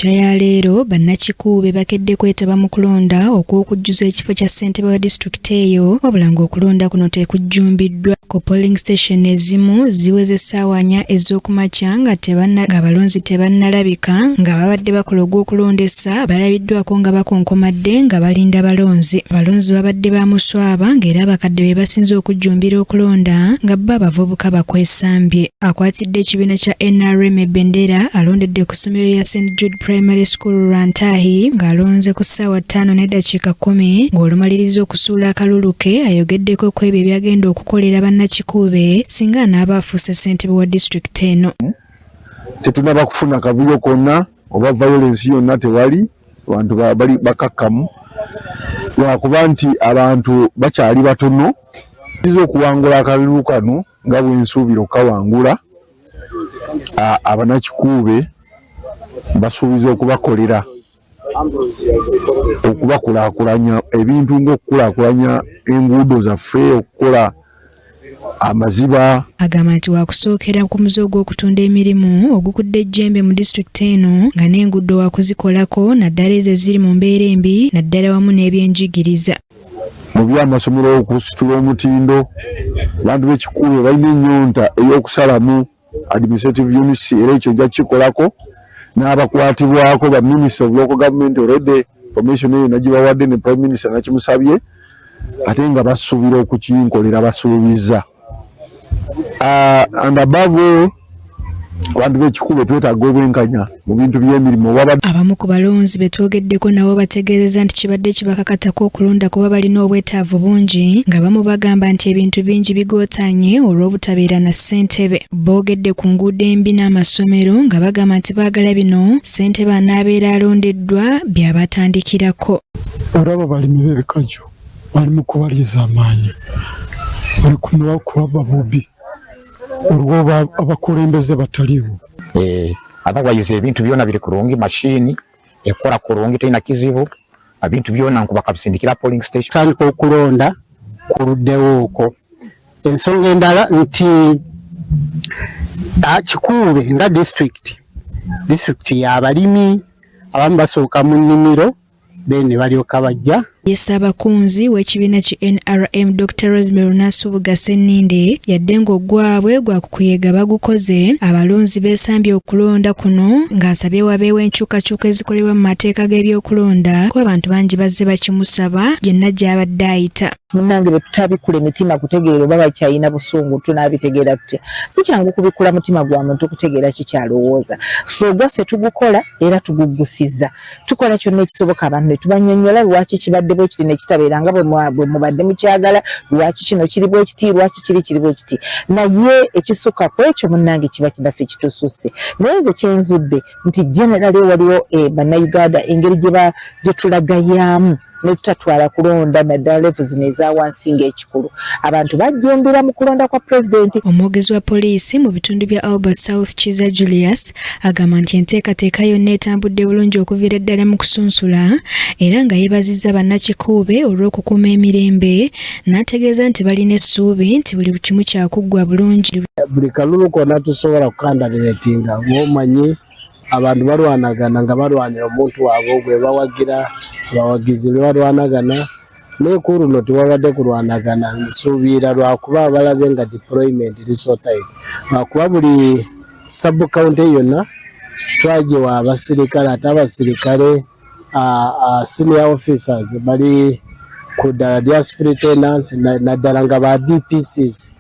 Enkya ya leero bannakikuube bakedde kwetaba mu kulonda okw'okujjuza ekifo kya ssentebe wa disitulikiti eyo, wabula ng'okulonda kuno tekujjumbiddwa. Ku polling station ezimu ziweze essaawa 4 ez'okumakya nga ng'abalonzi tebannalabika, nga babadde bakola ogw'okulondesa balabiddwako nga bakonkomadde nga balinda balonzi. Abalonzi babadde ba muswaba, ng'era abakadde be basinze okujjumbira okulonda, nga bo abavubuka bakwesambye. Akwatidde ekibiina kya NRM ebendera alondedde ku ssomero lya St Jude Primary School Rwantahi, ng'alonze ku ssaawa 5:10. Ng'olumaliriza okusuula akalulu ke, ayogeddeko ku ebyo ebyagenda okukolera bannakikuube singa anaaba afuuse ssentebe wa disitulikiti eno. Tetunaba kufuna kavuyo konna oba violence yonna, tewali. Abantu bali bakakkamu, lwakuba nti abantu bakyali batono. Iza okuwangula akalulu kano nga bwensuubira okukawangula, abanakikuube basuubiza okubakolera, okubakulaakulanya ebintu ng'okukulaakulanya enguudo zaffe, okukola amaziba. Agamba nti wakusookera ku muze ogw'okutunda emirimu ogukudde ejjembe mu disitulikiti eno, nga n'enguudo wakuzikolako, naddala ezo eziri mu mbeera embi, naddala wamu n'ebyenjigiriza. Mu byamasomero, okusitula omutindo. Abantu b'ekikuube balina ennyonta ey'okusalamu administrative units, era ekyo nja kukikolako n'abakwatibwako ba Minister of Local Government. Already information eyo nagibawadde ne Prime Minister nakimusabye, ate nga basuubira okukinkolera, basuubiza. And above all, abantu b'ekikuube twetaaga obwenkanya mu bintu by'emirimu waba. Abamu ku balonzi be twogeddeko nabo bategeezezza nti kibadde kibakakatako okulonda kuba balina obwetaavu bungi, nga bamu bagamba nti ebintu bingi bigootanye olw'obutabeera na ssentebe. Boogedde ku nguudo embi n'amasomero, nga bagamba nti baagala bino ssentebe anaabeera alondeddwa by'abatandikirako. Olaba balimi b'ebikajjo bali mu kubalyiza amaanyi, bali kubaba bubi olwoba abakulembeze bataliiwo. Otherwise ebintu byona biri kurungi, mashini ekola kurungi, terina kizibu, ebintu byona nkuba kabisindikira polling station. Tutandika okulonda kuluddewo okwo. Ensonga endala nti Kikuube nga disitulikiti y'abalimi, abamu basooka mu nnimiro, then ne balyoka bajja. Ye Ssaabakunzi w'ekibiina ki NRM Dr Rosemary Nasubuga Sseninde, yadde ng'ogwabwe gwa kukuyega bagukoze, abalonzi beesambye okulonda kuno, ng'asabye wabeewo enkyukakyuka ezikolebwa mu mateeka g'ebyokulonda, kuba abantu bangi bazze bakimusaba yenna gy'abadde ayita. Munnange, bwe tutabikula emitima kutegeera oba bakyalina busungu, tunaabitegeera tutya? Si kyangu kubikula mutima gwa muntu kutegeera kikyalowooza. Ffe ogwaffe tugukola era tuguggusiza, tukola kyonna ekisoboka abantu ne tubanyonnyola lwaki kibadde bwe kiti ne kitabeera nga bwe mubadde mukyagala, lwaki kino kiri bwe kiti, lwaki kiri bwe kiti. Naye ekisukka ku ekyo, munnange, kiba kinaffe kitususse. Naye nze kyenzudde nti generally waliwo bannayuganda engeri gye tulagayaamu ne tutatwala kulonda, naddala level zino eza wansi, ng'ekikulu. Abantu bajjumbira mu kulonda kwa pulezidenti. Omwogezi wa poliisi mu bitundu bya Albert South, Kiza Julius, agamba nti enteekateeka yonna etambudde bulungi okuviira ddala mu kusunsula, era nga yeebazizza bannakikuube olw'okukuuma emirembe, n'ategeeza nti balina essuubi nti buli kimu kyakuggwa bulungi. Buli kalulu konna tusobola kukandabiretinga ng'omanyi abantu balwanagana nga balwanira omuntu waabwe gwe bawagira, abawagizi be balwanagana. Naye ku luno tewabadde kulwanagana, nsuubira lwakuba balabe nga deployment eri so tight, lwakuba buli sub county yonna twagiwa abasirikale, ate abasirikale senior officers bali ku ddala lya superintendent, naddala nga ba DPCs.